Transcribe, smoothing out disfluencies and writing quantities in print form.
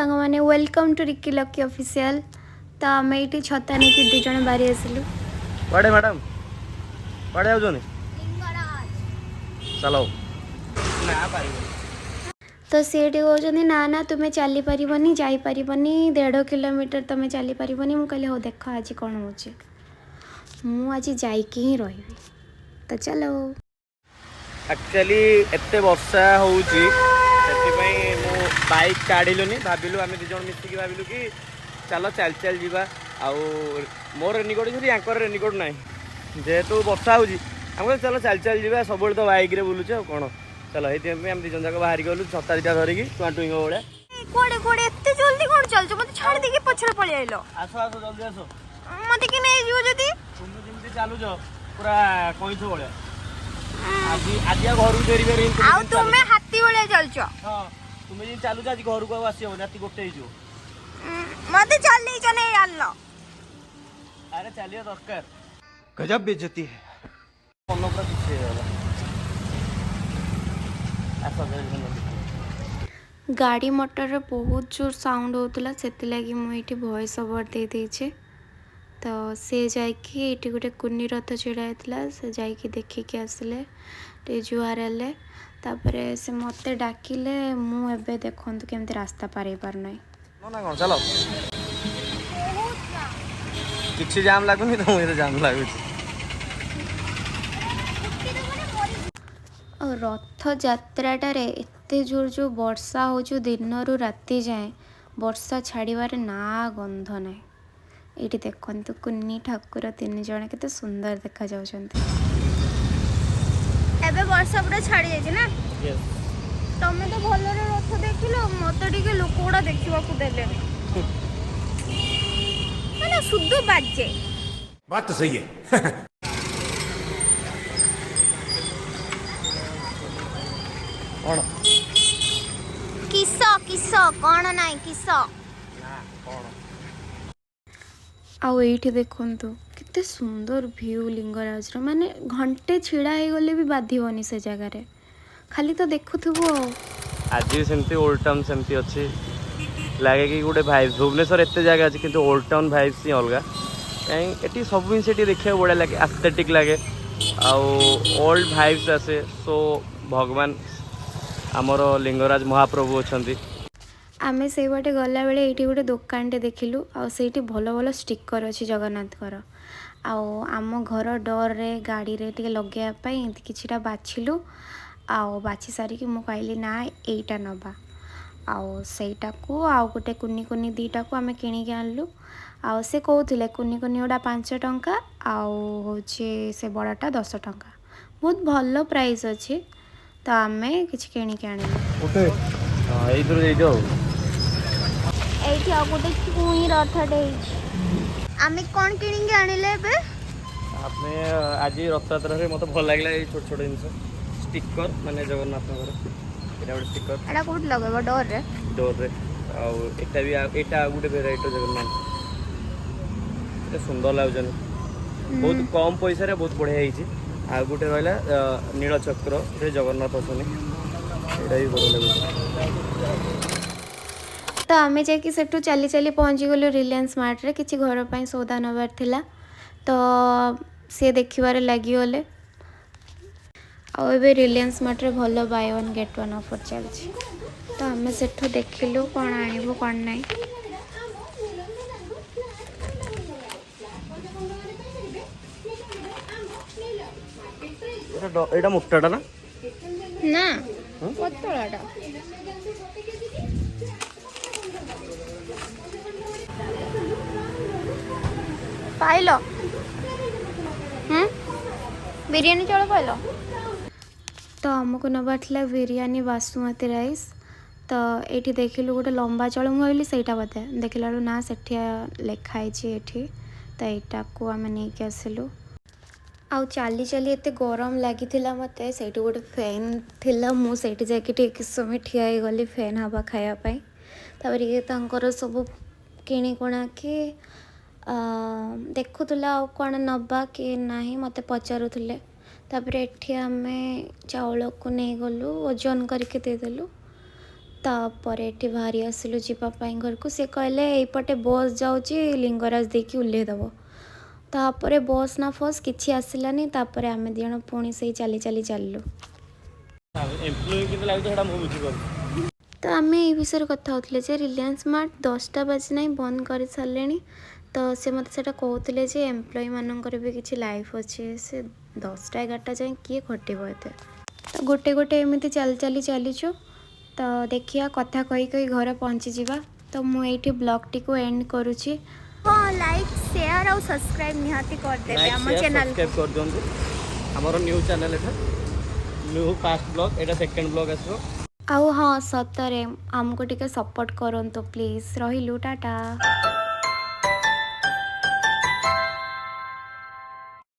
ସାଙ୍ଗମାନେ, welcome to Ricky Lucky Official। ତ ଆମେ ଏଇଠି ଛତା ନେଇକି ଦୁଇ ଜଣ ବାହାରି ଆସିଲୁ। କୁଆଡ଼େ ମ୍ୟାଡ଼ାମ୍, କୁଆଡ଼େ ଯାଉଛନ୍ତି? ଚାଲ ନା ପାରିବନି। ତ ସିଏ ଏଠି କହୁଛନ୍ତି, ନା ନା, ତୁମେ ଚାଲିପାରିବନି, ଯାଇପାରିବନି, 1.5 କିଲୋମିଟର ତୁମେ ଚାଲିପାରିବନି। ମୁଁ କହିଲି, ହଉ ଦେଖ ଆଜି କ'ଣ ହେଉଛି, ମୁଁ ଆଜି ଯାଇକି ହିଁ ରହିବି। ତ ଚାଲ। ଆକ୍ଚୁଆଲି ଏତେ ବର୍ଷା ହେଉଛି, ସେଥିପାଇଁ ମୁଁ ବାଇକ୍ କାଢ଼ିଲୁନି। ଭାବିଲୁ, ଆମେ ଦୁଇ ଜଣ ମିଶିକି ଭାବିଲୁ କି ଚାଲ ଚାଲି ଚାଲି ଯିବା। ଆଉ ମୋର ରେନିକୋଟ୍ ଅଛି, ୟାଙ୍କର ରେନିକୋଟ୍ ନାହିଁ। ଯେହେତୁ ବର୍ଷା ହେଉଛି, ଆମେ କହିଲୁ ଚାଲ ଚାଲି ଚାଲି ଯିବା, ସବୁବେଳେ ତ ବାଇକ୍ରେ ବୁଲୁଛେ, ଆଉ କ'ଣ। ଚାଲ, ସେଇଥିପାଇଁ ଆମେ ଦୁଇ ଜଣ ଯାକ ବାହାରି ଗଲୁ ଛତା ଦୁଇଟା ଧରିକି ଟୁଆଁ ଟୁଇଁଙ୍କ ଭଳିଆ। କୁଆଡେ କୁଆଡେ ଏତେ ଜଲ୍ଦି କଣ ଚାଲୁଛ? ମତେ ଛାଡି ଦେଇକି ପଛରେ ପଳେଇ ଆଇଲ। ଆସ ଆସ, ଜଲ୍ଦି ଆସ। ମତେ କି ନେଇଯିବ ଯଦି? ତୁମେ ଯେମିତି ଚାଲୁଛ, ପୁରା କଇଁଛ ଭଳିଆ। ଆଜି ଆଜି ଆଉ ଘରକୁ ଫେରି ପାରିବିନି। ତୁମେ ଆଉ ଯେମିତି ତୁମେ ଚାଲୁଛ। ହାତୀ ଭଳିଆ ଚାଲୁଛ। ହଁ, ତୁମେ ଯେମିତି ଚାଲୁଛ, ଆଜି ଘରକୁ ଆଉ ଆସିହବନି, ରାତି 1 ହେଇଯିବ। ମତେ ଚଲେଇଛ ନେଇ ଆଣିଲ। ଆରେ, ଚାଲିବା ଦରକାର। गजब बेइज्जती है। ମନ ପୁରା କିଛି ହେଇଗଲା। ଆସ ଜଲ୍ଦି ଜଲ୍ଦି। ଗାଡ଼ି ମଟରର ବହୁତ ଜୋର ସାଉଣ୍ଡ ହେଉଥିଲା, ସେଥିଲାଗି ମୁଁ ଏଇଠି ଭଏସ୍ ଓଭର୍ ଦେଇଦେଇଛି। ତ ସେ ଯାଇକି ଏଇଠି ଗୋଟେ କୁନି ରଥ ଛିଡ଼ା ହେଇଥିଲା, ସେ ଯାଇକି ଦେଖିକି ଆସିଲେ, ଟିକେ ଜୁହାର ହେଲେ। ତାପରେ ସେ ମୋତେ ଡାକିଲେ। ମୁଁ ଏବେ ଦେଖନ୍ତୁ କେମିତି ରାସ୍ତା ପାର ହେଇପାରୁନାହିଁ। ନା କ'ଣ, ଚାଲ। କିଛି ଜାମ୍ ଲାଗୁନି ତମକୁ, ଏତେ ଜାମ୍ ଲାଗୁଛି। ଆଉ ରଥଯାତ୍ରାଟାରେ ଏତେ ଜୋର ଯେଉଁ ବର୍ଷା ହେଉଛି, ଦିନରୁ ରାତି ଯାଏଁ ବର୍ଷା ଛାଡ଼ିବାରେ ନା ଗନ୍ଧ ନାହିଁ। ଏଇଠି ଦେଖନ୍ତୁ, କୁନି ଠାକୁର ତିନି ଜଣ କେତେ ସୁନ୍ଦର ଦେଖାଯାଉଛନ୍ତି। ଏବେ ବର୍ଷା ପୁରା ଛାଡି ଯାଇଛି ନା? ତମେ ତ ଭଲରେ ରଥ ଦେଖିଲ, ମତେ ଟିକେ ଲୋକ ଗୁଡା ଦେଖିବାକୁ ଦେଲେନି। ମାନେ ଶୁଦ୍ଧ ବାଜେ। बात तो सही है। କ'ଣ? କିସ କିସ କଣ ନାହିଁ କିସ? ନା କ'ଣ? ଆଉ ଏଇଠି ଦେଖନ୍ତୁ, କେତେ ସୁନ୍ଦର ଭ୍ୟୁ ଲିଙ୍ଗରାଜର। ମାନେ ଘଣ୍ଟେ ଛିଡ଼ା ହେଇଗଲେ ବି ବାଧିବନି ସେ ଜାଗାରେ, ଖାଲି ତ ଦେଖୁଥିବୁ ଆଉ। ଆଜି ବି ସେମିତି ଓଲ୍ଡ ଟାଉନ୍ ସେମିତି ଅଛି। ଲାଗେ କି ଗୋଟେ ଭାଇବ୍ସ। ଭୁବନେଶ୍ୱର ଏତେ ଜାଗା ଅଛି, କିନ୍ତୁ ଓଲ୍ଡ ଟାଉନ୍ ଭାଇବ୍ସ ହିଁ ଅଲଗା। କାହିଁ ଏଠି ସବୁ ଜିନିଷ ଏଠି ଦେଖିବାକୁ ବଢ଼ିଆ ଲାଗେ, ଆସ୍ଥେଟିକ୍ ଲାଗେ ଆଉ ଓଲ୍ଡ ଭାଇବ୍ସ ଆସେ। ସୋ ଭଗବାନ ଆମର ଲିଙ୍ଗରାଜ ମହାପ୍ରଭୁ ଅଛନ୍ତି। ଆମେ ସେଇ ବାଟେ ଗଲାବେଳେ ଏଇଠି ଗୋଟେ ଦୋକାନଟେ ଦେଖିଲୁ ଆଉ ସେଇଠି ଭଲ ଭଲ ଷ୍ଟିକର୍ ଅଛି ଜଗନ୍ନାଥଙ୍କର। ଆଉ ଆମ ଘର ଡୋରରେ, ଗାଡ଼ିରେ ଟିକେ ଲଗେଇବା ପାଇଁ ଏମିତି କିଛିଟା ବାଛିଲୁ। ଆଉ ବାଛି ସାରିକି ମୁଁ କହିଲି, ନା, ଏଇଟା ନେବା। ଆଉ ସେଇଟାକୁ ଆଉ ଗୋଟେ କୁନି କୁନି ଦୁଇଟାକୁ ଆମେ କିଣିକି ଆଣିଲୁ। ଆଉ ସେ କହୁଥିଲେ କୁନି କୁନି ଗୁଡ଼ା 5 ଟଙ୍କା ଆଉ ହେଉଛି ସେ ବଡ଼ଟା 10 ଟଙ୍କା। ବହୁତ ଭଲ ପ୍ରାଇସ୍ ଅଛି। ତ ଆମେ କିଛି କିଣିକି ଆଣିଲୁ। ହଁ, ଏଇଥିରୁ ଦେଇଦିଅ ଆଉ। ଏଇଠି ଆଉ ଗୋଟେ ଛୁଇଁ ରଥଟେ ହେଇଛି। ଆମେ କଣ କିଣିକି ଆଣିଲେ ଏବେ? ଆମେ ଆଜି ରଥଯାତ୍ରାରେ ମୋତେ ଭଲ ଲାଗିଲା ଏଇ ଛୋଟ ଛୋଟ ଜିନିଷ, ଷ୍ଟିକର, ମାନେ ଜଗନ୍ନାଥଙ୍କର ଏଇଟା ଗୋଟେ ଷ୍ଟିକର। ଏଟା କୋଉଠି ଲଗେଇବ? ଡୋରରେ? ଡୋରରେ। ଆଉ ଏଇଟା ବି ଏଇଟା ଆଉ ଗୋଟେ ଭେରାଇଟିର ଜଗନ୍ନାଥ। ଏତେ ସୁନ୍ଦର ଲାଗୁଛନ୍ତି, ବହୁତ କମ୍ ପଇସାରେ ବହୁତ ବଢ଼ିଆ ହେଇଛି। ଆଉ ଗୋଟେ ରହିଲା ନୀଳଚକ୍ରରେ ଜଗନ୍ନାଥ ଅଛନ୍ତି, ଏଇଟା ବି ବଢ଼ିଆ ଲାଗୁଛି। ତ ଆମେ ଯାଇକି ସେଠୁ ଚାଲି ଚାଲି ପହଞ୍ଚିଗଲୁ ରିଲାଏନ୍ସ ମାର୍ଟରେ। କିଛି ଘର ପାଇଁ ସଉଦା ନେବାର ଥିଲା, ତ ସିଏ ଦେଖିବାରେ ଲାଗିଗଲେ। ଆଉ ଏବେ ରିଲାଏନ୍ସ ମାର୍ଟରେ ଭଲ buy one get one offer ଚାଲିଛି। ତ ଆମେ ସେଠୁ ଦେଖିଲୁ କ'ଣ ଆଣିବୁ କ'ଣ ନାହିଁ। ଏଇଟା ମୋଟାଟା ନା? ନା, ପତଳାଟା। ପାଇଲ? ହୁଁ, ବିରିୟାନୀ ଚାଉଳ ପାଇଲ? ତ ଆମକୁ ନେବାର ଥିଲା ବିରିୟାନୀ ବାସୁମତୀ ରାଇସ୍। ତ ଏଇଠି ଦେଖିଲୁ ଗୋଟେ ଲମ୍ବା ଚାଉଳ, ମୁଁ ଭାବିଲି ସେଇଟା ବୋଧେ। ଦେଖିଲା ବେଳକୁ ନା, ସେଠି ଲେଖା ହେଇଛି ଏଠି। ତ ଏଇଟାକୁ ଆମେ ନେଇକି ଆସିଲୁ। ଆଉ ଚାଲି ଚାଲି ଏତେ ଗରମ ଲାଗିଥିଲା ମୋତେ, ସେଇଠି ଗୋଟେ ଫ୍ୟାନ୍ ଥିଲା, ମୁଁ ସେଇଠି ଯାଇକି ଟିକେ କିଛି ସମୟ ଠିଆ ହେଇଗଲି ଫ୍ୟାନ୍ ହାୱା ଖାଇବା ପାଇଁ। ତାପରେ ଇଏ ତାଙ୍କର ସବୁ କିଣିକୁଣାକି ଦେଖୁଥିଲା, ଆଉ କ'ଣ ନେବା କି ନାହିଁ ମୋତେ ପଚାରୁଥିଲେ। ତାପରେ ଏଠି ଆମେ ଚାଉଳକୁ ନେଇଗଲୁ, ଓଜନ କରିକି ଦେଇଦେଲୁ। ତାପରେ ଏଠି ବାହାରି ଆସିଲୁ ଯିବା ପାଇଁ ଘରକୁ। ସେ କହିଲେ ଏଇପଟେ ବସ୍ ଯାଉଛି, ଲିଙ୍ଗରାଜ ଦେଇକି ଓହ୍ଲେଇ ଦେବ। ତାପରେ ବସ୍ ନା ଫସ୍ କିଛି ଆସିଲାନି। ତାପରେ ଆମେ 2 ଜଣ ପୁଣି ସେଇ ଚାଲି ଚାଲି ଚାଲିଲୁ। ଏମ୍ପ୍ଲୟି କେମିତି ଲାଗୁଛି, ସେଇଟା ମୁଁ ବୁଝିପାରୁଛି। ତ ଆମେ ଏଇ ବିଷୟରେ କଥା ହେଉଥିଲେ ଯେ ରିଲାଏନ୍ସ ମାର୍ଟ 10ଟା ବାଜି ନାହିଁ, ବନ୍ଦ କରିସାରିଲେଣି। ତ ସେ ମୋତେ ସେଇଟା କହୁଥିଲେ ଯେ ଏମ୍ପ୍ଲୟିମାନଙ୍କର ବି କିଛି ଲାଇଫ୍ ଅଛି, ସେ 10ଟା 11ଟା ଯାଏଁ କିଏ ଖଟିବ ଏତେ? ତ ଗୋଟେ ଗୋଟେ ଏମିତି ଚାଲି ଚାଲି ଚାଲିଛୁ। ତ ଦେଖିବା, କଥା କହି କହି ଘରେ ପହଞ୍ଚିଯିବା। ତ ମୁଁ ଏଇଠି ବ୍ଲଗ୍ଟିକୁ ଏଣ୍ଡ କରୁଛି। ହଁ, ଲାଇକ୍, ସେୟାର ଆଉ ସବସ୍କ୍ରାଇବ୍ ନିହାତି କରିଦେବେ ଲାଇକ୍, ଆମ ସେୟାର, ଚ୍ୟାନେଲ୍। ସବସ୍କ୍ରାଇବ୍ କରିଦିଅନ୍ତୁ। ଆମର ନ୍ୟୁ ଚ୍ୟାନେଲ୍ ଏଟା, ନ୍ୟୁ ଫାଷ୍ଟ ବ୍ଲଗ୍, ଏଇଟା ସେକେଣ୍ଡ ବ୍ଲଗ୍ ଆସିବ। ଆଉ ହଁ, ସତରେ ଆମକୁ ଟିକେ ସପୋର୍ଟ କରନ୍ତୁ ପ୍ଲିଜ୍। ରହିଲୁ, ଟାଟା।